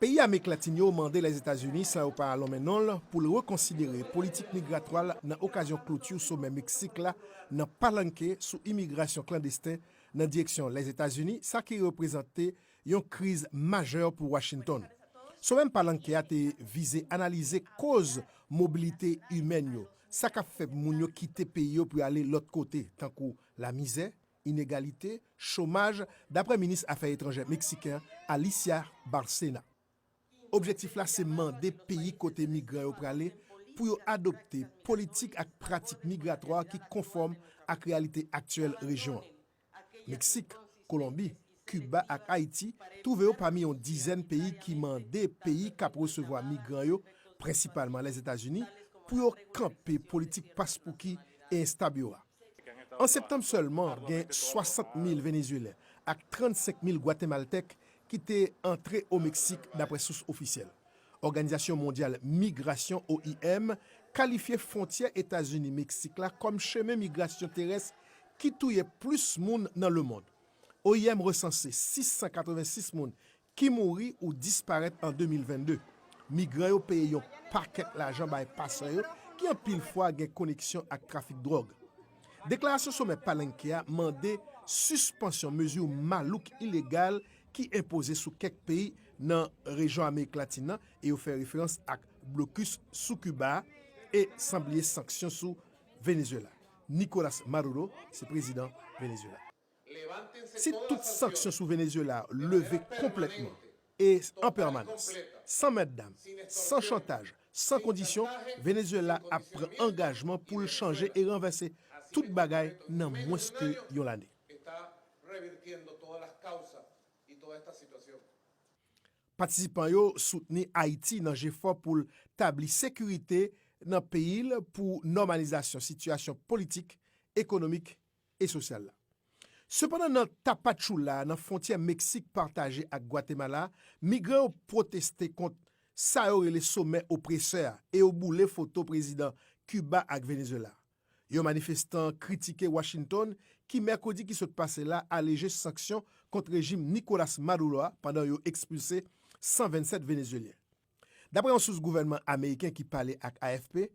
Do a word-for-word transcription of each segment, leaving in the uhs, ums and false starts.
Peyi Amerik Latin yo mande Lèzetazini, san yo pa lonmen non l, pou l rekonsidere politik migratwa l nan okazyon kloti somè Meksik la nan Palenque sou imigrasyon klandesten nan direksyon Lèzetazini, sa ki reprezante yon kriz majè pou Washington. Somè Palenque a te vize analize koz mobilite imèn yo, sa k ap fè moun yo kite peyi yo pou y ale lòt kote, tankou lamizè, inegalite, chomaj, daprè minis afè etranjè meksiken Alicia Bárcena. Objektif la se mande peyi kote migran yo prale pou yo adopte politik ak pratik migratwa ki konfòm ak reyalite aktyèl rejyon an. Meksik, Kolonbi, Kiba ak Ayiti twouve yo pami yon dizèn peyi ki mande peyi k ap resevwa migran yo, prensipalman Lèzetazini, pou yo kanpe politik paspouki e enstab yo a. An septanm sèlman, gen swasant mil Venezuelen ak trannsenk mil Gwatemaltèk ki te antre o Meksik, daprè sous ofisyèl. Òganizasyon Mondyal Migrasyon, O I M, kalifye fwontyè Etazini-Meksik la kòm chemen migrasyon terès ki touye plis moun nan lemonn. O I M resanse sis san katrevensis moun ki mouri ou disparèt an de mil vennde. Migran yo peye yon pakèt lajan bay pasè yo, ki anpil fwa gen koneksyon ak trafik dwòg. Deklarasyon somè Palenque a mande sispansyon mezi malouk ilegal ki enpoze sou kèk peyi nan rejyon Amerik Latin nan, e yo fè referans ak blokis sou Kiba e, san bliye, sanksyon sou Venezuela. Nicolas Maduro se prezidan Venezuela. Si tout sanksyon sou Venezuela leve konplètman e an pèmanans, san mètdam, san chantaj, san kondisyon, Venezuela ap pran angajman pou l chanje e ranvèse tout bagay nan mwens ke yon lane. Patisipan yo soutni Ayiti nan jefò pou l tabli sekirite nan peyi l pou nòmalizasyon sitiyasyon politik, ekonomik e sosyal la. Sepandan, nan Tapachula, nan fwontyè Meksik pataje ak Gwatemala, migran yo pwoteste kont sa yo rele somè opresè a e yo boule foto prezidan Kiba ak Venezuela. Yon manifestan kritike Washington, ki mèkredi ki sot pase la aleje sanksyon kont rejim Nicolas Maduro a pandan yo ekspilse san vennsèt Venezuelyen. Daprè yon sous gouvènman ameriken ki pale ak A F P,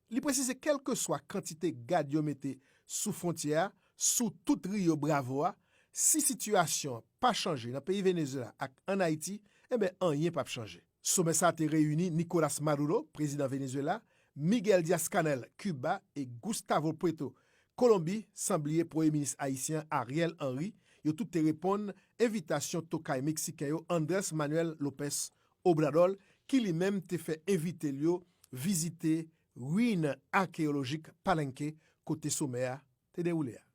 li presize kèlkeswa kantite gad yo mete sou fwontyè a, sou tout Rio Bravo a, si sitiyasyon an pa chanje nan peyi Venezuela ak ann Ayiti, enben, anyen p ap chanje. Somè sa a te reyini Nicolas Maduro, prezidan Venezuela, Miguel Diaz-Canel, Kiba, e Gustavo Petro, Kolonbi, san bliye premye minis ayisyen Ariel Henry, yo tout te reponn envitasyon tokay meksiken yo Andrés Manuel López Obrador, ki li menm te fè envite l yo vizite ruin akeyolojik Palenque, kote somè a te dewoule a.